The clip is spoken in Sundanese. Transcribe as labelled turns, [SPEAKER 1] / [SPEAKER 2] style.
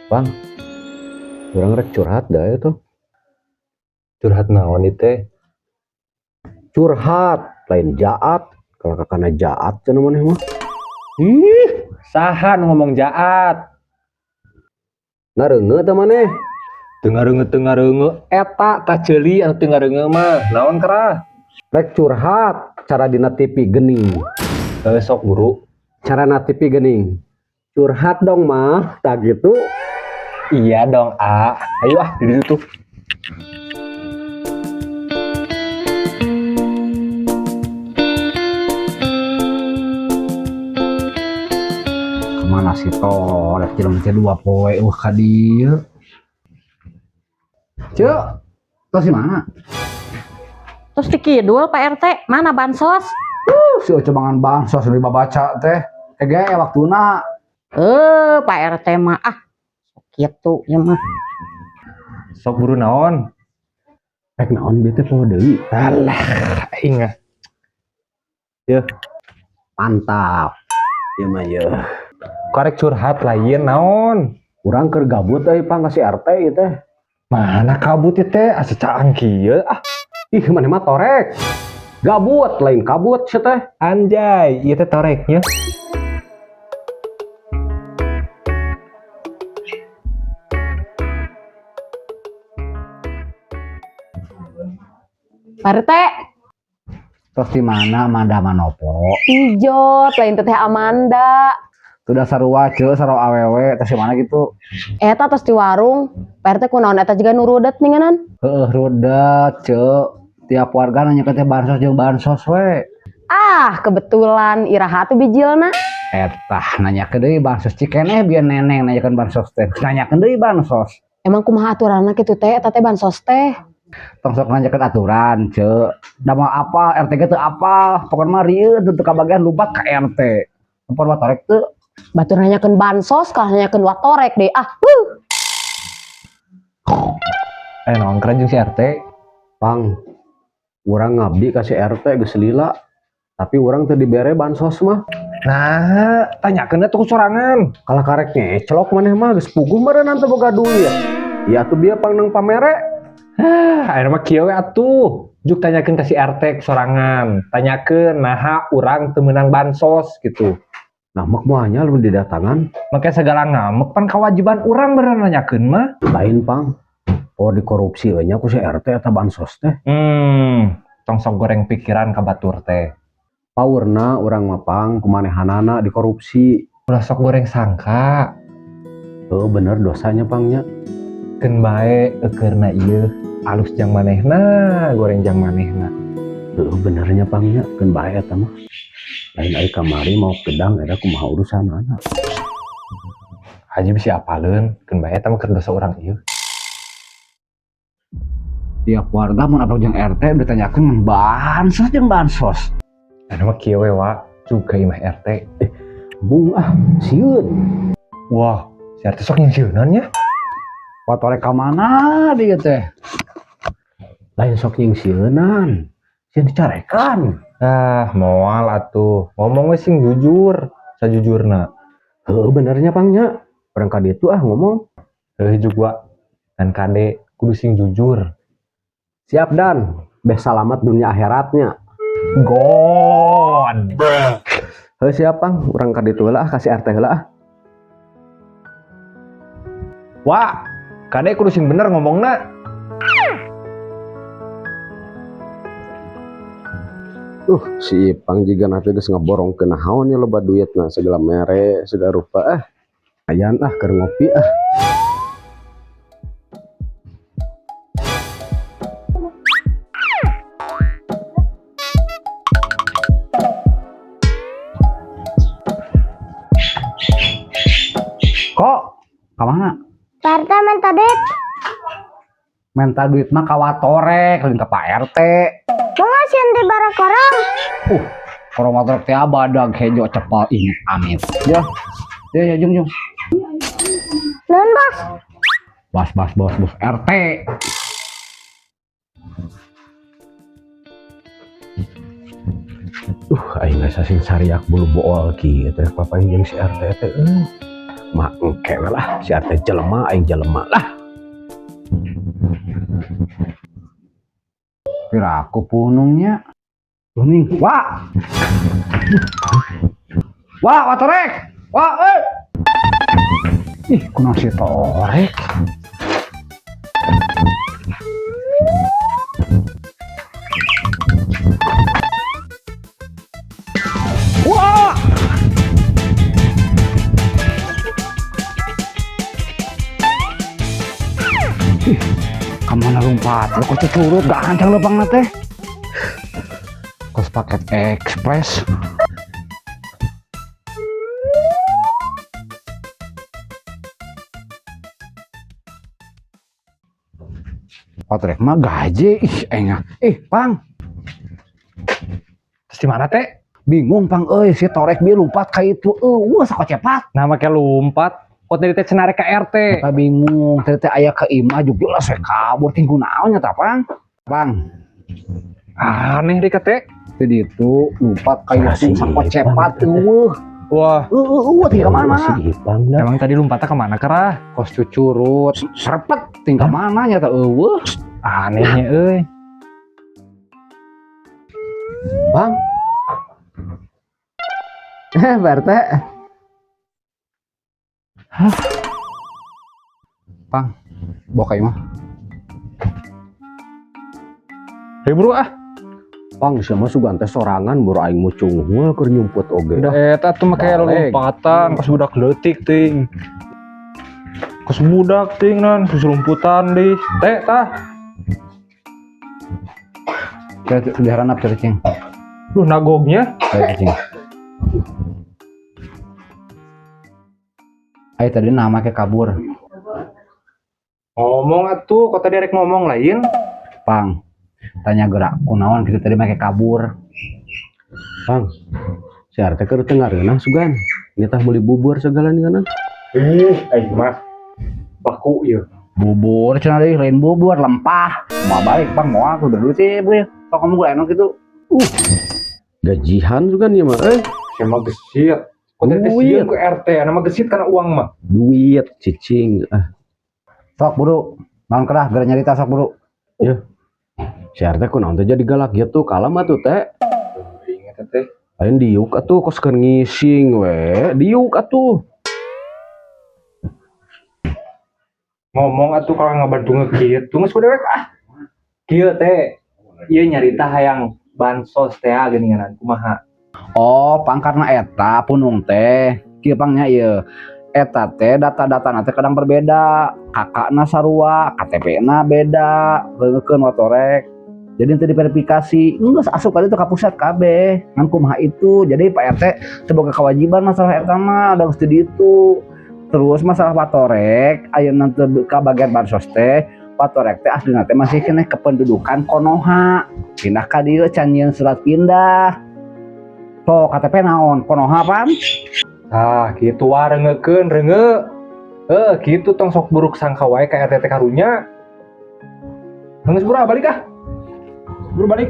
[SPEAKER 1] Bang, urang rek curhat dah itu.
[SPEAKER 2] Curhat naon ieu teh?
[SPEAKER 1] Curhat, lain jaat. Kalau kakana jaat cenah maneh mah.
[SPEAKER 2] Ih, saha nu ngomong jaat?
[SPEAKER 1] Ngareungeut teh maneh.
[SPEAKER 2] Teu ngareungeut eta tah ceuli anu teu ngareungeut mah. Naon kerah?
[SPEAKER 1] Rek curhat cara dina TV geuning.
[SPEAKER 2] Heuh sok guru.
[SPEAKER 1] Cara na TV geuning. Curhat dong mah, tak gitu.
[SPEAKER 2] Iya dong, A. Ayo ah, di ditu tuh.
[SPEAKER 3] Kemana sih torek jelema teh 2 poe eueuh ka dieu. Ceu, tos di mana?
[SPEAKER 4] Tos di kidul Pak RT, mana bansos?
[SPEAKER 3] Si Oce mangan bansos lebih baca teh. Ege waktuna.
[SPEAKER 4] Pak RT mah ah kitu ieu mah.
[SPEAKER 2] Sok buru naon?
[SPEAKER 1] Rek naon bieu teh poho deui.
[SPEAKER 2] Alah, aing ah.
[SPEAKER 1] Yeuh. Mantap. Ieu mah yeuh.
[SPEAKER 2] Karek curhat lain naon?
[SPEAKER 1] Urang keur gabut euy pang ka si RT ieu teh.
[SPEAKER 2] Mana kabut ieu teh asa caang kieu ah.
[SPEAKER 1] Ih, maneh mah torek. Gabut lain kabut sia teh.
[SPEAKER 2] Anjay, ieu teh toreknya.
[SPEAKER 5] Pak RT.
[SPEAKER 3] Tos di mana Amanda Manopo?
[SPEAKER 5] Ijot, lain teteh Amanda.
[SPEAKER 3] Tuh dasar sarua ceu, sarua awewe, tos di mana gitu?
[SPEAKER 5] Eta tos di warung. Pak RT kunaon eta juga nu rudet ninganan?
[SPEAKER 3] Heeh, rudet ceu. Tiap warga nanya ke teh bansos jeung bansos we.
[SPEAKER 5] Ah, kebetulan iraha tuh bijilna.
[SPEAKER 3] Eta nanyakeun deui bansos cikeneh bieu neneng nanyakeun bansos teh. Nanyakeun deui bansos.
[SPEAKER 5] Emang kumaha aturanna kitu teh eta teh bansos teh?
[SPEAKER 3] Tong sok nanyakeun aturan, ceu. Da moal apal, RT ge teu apal. Pokona mah rieut teu kabagian lupa ka RT. Tempon watorek teu.
[SPEAKER 5] Batur nanyakeun bansos, kalah nanyakeun watorek deh. Ah, huh.
[SPEAKER 2] Naon keur jeung si RT?
[SPEAKER 1] Pang, urang ngabdi ka si RT geus lila. Tapi urang teu dibere bansos mah.
[SPEAKER 2] Nah, tanyakeun atuh ku sorangan.
[SPEAKER 1] Kalah karek ngecelok maneh mah geus puguh meureun teu boga duit. Ya atuh bieu pang nang pamere.
[SPEAKER 2] Ah, ayeuna mah kieu we atuh. Juk tanyakeun ka si RT sorangan. Tanyakeun naha urang teu meunang bansos gitu.
[SPEAKER 1] Ngamek moal nya lamun didatangan.
[SPEAKER 2] Make segala ngamek pan kewajiban urang bener nanyakeun mah.
[SPEAKER 1] Lain pang. Oh dikorupsi we nya ku si RT eta bansos teh.
[SPEAKER 2] Tong sok goreng pikiran ka batur teh.
[SPEAKER 1] Paurna urang mah pang kumanehanana dikorupsi.
[SPEAKER 2] Ulah sok goreng sangka.
[SPEAKER 1] Heuh bener dosanya pangnya.
[SPEAKER 2] Keun bae eukeurna ieu alus jang manehna, goreng jang manehna.
[SPEAKER 1] Heuh benernya pangnya keun bae eta mah. Lain ai kamari mau gedang eta kumaha urusanana.
[SPEAKER 2] Haji bisi apaleun, keun bae eta mah keur dosa urang ieu.
[SPEAKER 3] Tiap warga mun apal jeung RT ditanyakeun bansos jeung bansos.
[SPEAKER 2] Eta mah kieu we wa, juga imah RT.
[SPEAKER 1] Bung ah, sieun.
[SPEAKER 2] Wah, si RT sok nyieunnan nya.
[SPEAKER 3] Watorek ka mana dia teh?
[SPEAKER 1] Lain sok nyingsieunan. Sieun dicarekan.
[SPEAKER 2] Ah, moal atuh. Ngomong we sing jujur, sajujurna.
[SPEAKER 1] Heuh benernya pangnya. Urang ka ditu ah ngomong.
[SPEAKER 2] Heuh juga dan kade kudu sing jujur.
[SPEAKER 1] Siap dan, beh salamat dunia akhiratnya.
[SPEAKER 2] God.
[SPEAKER 1] Heuh siap pang, urang ka ditu heula ah ka si RT heula ah.
[SPEAKER 2] Wah, kade kudu sing bener ngomongna.
[SPEAKER 1] Si Ipang juga nanti geus ngaborong ke naon nya loba duitna segala mere, segala rupa ah. Ayan ah keur ngopi ah.
[SPEAKER 3] Kok ka mana?
[SPEAKER 6] Pak RT minta duit.
[SPEAKER 3] Minta duit mah ka watorek, lain ka Pak RT.
[SPEAKER 6] Mau sieun di barakorong?
[SPEAKER 3] Korong watorek teh badag hejo cepal ini amit. Ya. Ya ya jung jung.
[SPEAKER 6] Nuhun, Bos.
[SPEAKER 3] Bos bos bos bos RT.
[SPEAKER 1] Aing asa sing sariak bulu bool kieu teh papaing jeung si RT teh euy. Mah engke we lah, si RT jelema aing jelema lah.
[SPEAKER 3] Piraku punungnya. Kuning. Wah. Wah, watorek. Wah, eh. Ih, kunaon si torek? Wah! Ih, kemana lompat? Lo kok curut gak ancang lubang teh? Kos paket ekspres. Patrek mah gaji, ih engah. Ih, Pang,
[SPEAKER 2] Terus di mana teh?
[SPEAKER 3] Bingung Pang euy, si torek bieu lompat ka itu. Eueuh sakocepat.
[SPEAKER 2] Nah, make lompat. Kok tadi teh cenah rek ka RT.
[SPEAKER 3] Eta bingung, tadi teh aya ka imah juga jelas we kabur ting kunaon nya tah, Pang. Pang,
[SPEAKER 2] Aneh deh teh.
[SPEAKER 3] Tadi itu lompat ka itu sakocepat eueuh.
[SPEAKER 2] Wah,
[SPEAKER 3] Eueuh eueuh ting ka mana?
[SPEAKER 1] Si Ipang dah.
[SPEAKER 2] Emang tadi lompatnya kemana kerah?
[SPEAKER 3] Kos cucurut, serepet ting ka mana nya tah eueuh.
[SPEAKER 2] Anehnya euy.
[SPEAKER 1] Bang. Eh, Pak RT.
[SPEAKER 3] Pang, bawa ka imah.
[SPEAKER 2] Hei bro ah.
[SPEAKER 1] Pang, sia mah sugan teh sorangan boro aing mucunghul keur nyumput oge.
[SPEAKER 2] Eta tuh make
[SPEAKER 1] Balik.
[SPEAKER 2] lompatan kos budak leutik ting. Kos budak ting nan, kos lumputan di. Teh tah.
[SPEAKER 3] Cek diharanap cek cing.
[SPEAKER 2] Duh nagognya.
[SPEAKER 3] Ayo cing. Ayo tadi nama ke kabur.
[SPEAKER 2] Ngomong atuh, kok tadi rek ngomong lain?
[SPEAKER 3] Pang, tanya gerak kunaon gitu tadi make kabur.
[SPEAKER 1] Pang. Si RT keur teu ngareunah sugan. Nitah meuli bubur segala nih kan.
[SPEAKER 2] Ih, aing mah baku ieu.
[SPEAKER 3] Bubur cenah deui lain bubur lempah. Mau balik Pang mau aku berdua sih bre. Sok kamu gue enak gitu.
[SPEAKER 1] Gajihan sugan ieu mah euy.
[SPEAKER 2] Sia mah gesit. Kok tadi teh
[SPEAKER 1] Duit.
[SPEAKER 2] sieun ku RT, anu mah gesit karena uang mah.
[SPEAKER 1] Duit cicing ah.
[SPEAKER 3] Sok buru. Naon kerah geura nyarita sok buru.
[SPEAKER 1] Si RT kunaon teh jadi galak gitu kalem atuh teh.
[SPEAKER 2] Ingat teh.
[SPEAKER 1] Lain diuk atuh kos keur ngising we. Diuk atuh.
[SPEAKER 2] Ngomong atuh kalau ngabantu ngekieu geus ku dewek ah. Kieu teh. Ieu nyarita hayang bansos teh geuningan kumaha.
[SPEAKER 3] Oh, Pang karena eta punung teh. Kieu pangnya ieu. Eta teh data-data teh kadang berbeda. Kakakna sarua, KTP-na beda, leungkeun watorek. Jadi nanti diverifikasi, enggak asup kali itu ka pusat kabeh. Ngan kumaha itu. Jadi Pak RT sebagai kewajiban masalah eta mah ada geus di ditu. Terus masalah watorek, ayeuna teu ka bagian bansos teh, watorek teh aslina teh masih keneh kependudukan Konoha. Pindah ka dieu can nyieun surat pindah. Sok KTP naon? Konoha pan?
[SPEAKER 2] Ah, gitu wa reungekeun reunge. Eh, gitu tong sok buruk sangka wae ka RT teh karunya. Geus buru ah, balik ah. Buru balik.